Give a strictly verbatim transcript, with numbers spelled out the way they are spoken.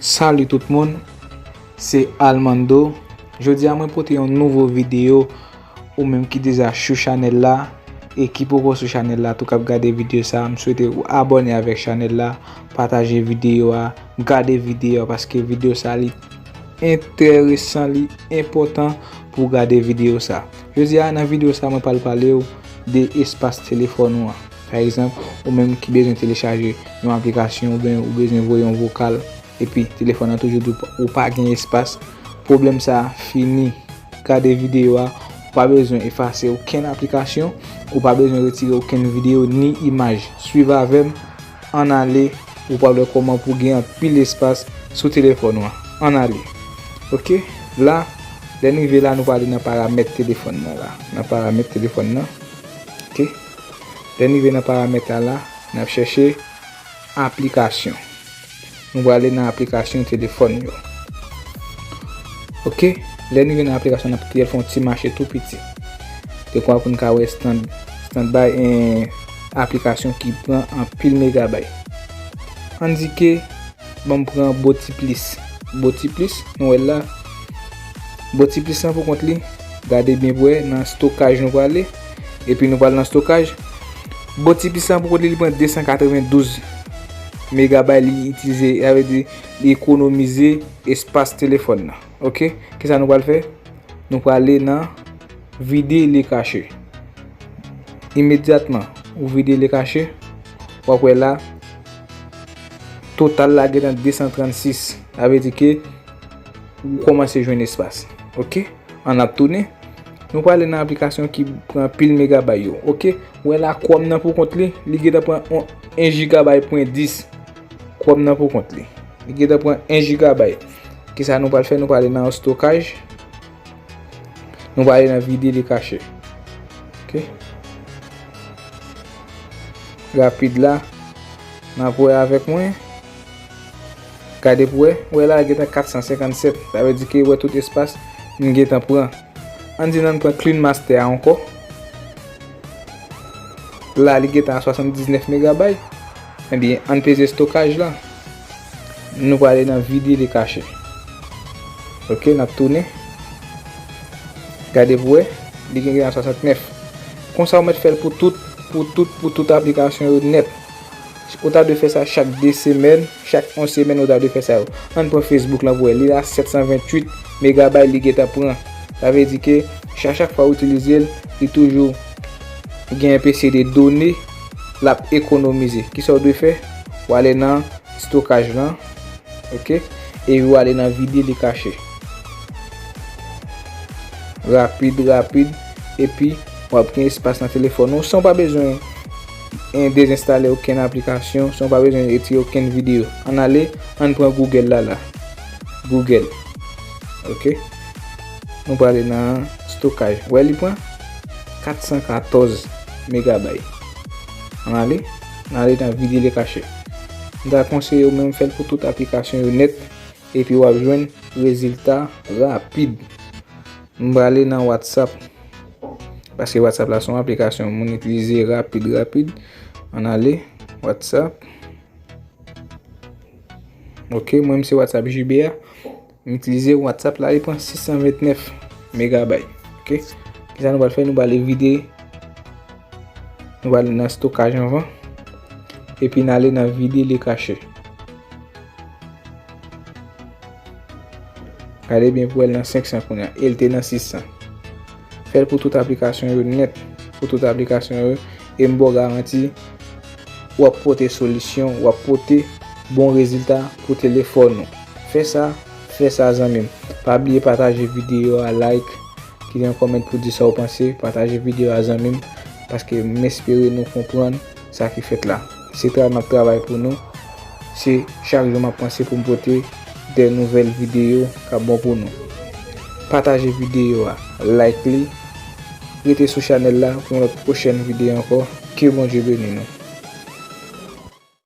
Salut tout moun, se Almando. Jodi a mwen pote yon nouvo videyo. Ou menm ki deja sou chanèl la e ki poko sou chanèl la tou k ap gade videyo sa, m swete ou abòne avèk chanèl la, pataje videyo a, gade videyo a paske videyo sa li enteresan, li enpòtan pou w gade videyo sa. Jodi a nan videyo sa mwen pral pale w de espas telefòn ou an. Pa egzanp, ou menm ki bezwen telechaje yon aplikasyon oubyen ou bezwen voye yon vokal epi telefòn nan toujou di w pa- ou pa gen espas, pwoblèm sa a fini. Gade videyo a, ou pa bezwen efase okenn aplikasyon, ou pa bezwen retire okenn videyo ni imaj. Swiv avè m, ann ale, ou pral wè kòman pou gen anpil espas sou telefòn ou an. Ann ale. Oke, la, lè n rive la, nou prale nan paramèt telefòn nan la. Nan paramèt telefòn nan. Oke. Lè n rive nan paramèt la la, n ap chèche aplikasyon. Nou prale nan aplikasyon telefòn yo. Oke, lè n rive nan aplikasyon, n ap kite l fè yon ti mache tou piti. Dekwa pou n ka wè stand, standby, en, aplikasyon ki pran anpil megabay. Ann di ke, ban m pran Botiplis. Botiplis, nou wè l la. Botiplis lan pou kont li, gade byen pou wè nan stokaj nou prale. Epi nou pral nan stokaj. Botiplis lan pou kont li, li pran de san katrevendouz megabay, li itilize, sa vle di li ekonomize espas telefòn nan. Oke, kisa nou pral fè? Nou prale nan vide le kache. Imedyatman ou vide le kache, w ap wè la, total la gentan de san trannsis. Sa vle di ke ou kòmanse jwenn espas. Oke? Ann ap tounen. Nou prale nan aplikasyon ki pran pil megabay yo. Oke? Ou wè la, Chrome nan pou kont li, li gentan pran on, en jigabay pwen dis. Chrome nan pou kont li. Li gentan pran en jigabay. Kisa nou pral fè? Nou prale nan stokaj. Nou prale nan vide le kache. Oke. Rapid la, n ap wè avèk mwen. Gade pou wè. Wè la, gentan kat san senkannsèt. Sa vle di ke wè tout espas m gentan pran. Ann di n ann pran Clean Master a ankò. La, li gentan a swasanndiznèf megabay. Ebyen, ann peze stokaj la. Nou prale nan vide le kache. Oke, n ap tounen. Gade pou wè, li gen gentan swasantnèf. Konsa ou mèt fè l pou tout, pou tout, pou tout aplikasyon yo nèt. Ou ta dwe fè sa chak de semèn, chak yon semèn ou ta dwe fè sa yo. Ann pran Facebook lan pou wè, li la sèt san venntuit megabay li gentan pran. Sa vle di ke chak, chak fwa ou itilize l, li toujou gen yon pese de done l ap ekonomize. Kisa w dwe fè? W ale nan stokaj lan, oke? Epi w ale nan vide le kache. Rapid, rapid, epi w ap gen espas nan telefòn ou san w pa bezwen en, dezenstale okenn aplikasyon, san w pa bezwen retire okenn videyo. Ann ale, ann pran Google la la. Google. Oke. Nou prale nan stokaj. Wè li pran kat san katòz megabay. Ann ale, ann ale nan vide le kache. M ta konseye w menm fè l pou tout aplikasyon yo nèt, epi w ap jwenn rezilta rapid. M prale nan WhatsApp. Paske WhatsApp la se yon aplikasyon moun itilize rapid, rapid. Ann ale, WhatsApp. Oke, mwen m se WhatsApp J B a. M itilize WhatsApp la, li pran sis san vennèf megabay. Oke. Kisa nou pral fè? Nou prale vide. Nou prale nan stokaj anvan. Epi n ale nan vide le kache. Gade byen pou wè l nan senk san kounye a. E l te nan sis san. Fè l pou tout aplikasyon yo nèt. Pou tout aplikasyon yo. E m ba w garanti, w ap pote solisyon, w ap pote bon rezilta pou telefòn ou. Fè sa, fè sa zanmi m. Pa bliye pataje videyo a, like, kite yon kòmant pou di sa w panse, pataje videyo a zanmi m, paske m espere nou konprann sa ki fèt la. Se travay m ap travay pou nou. Se chak jou m ap panse pou m pote de nouvèl videyo k ap bon pou nou. Pataje videyo a, like li, rete sou chanèl la pou yon lòt pwochèn videyo ankò. Ke Bondye beni nou.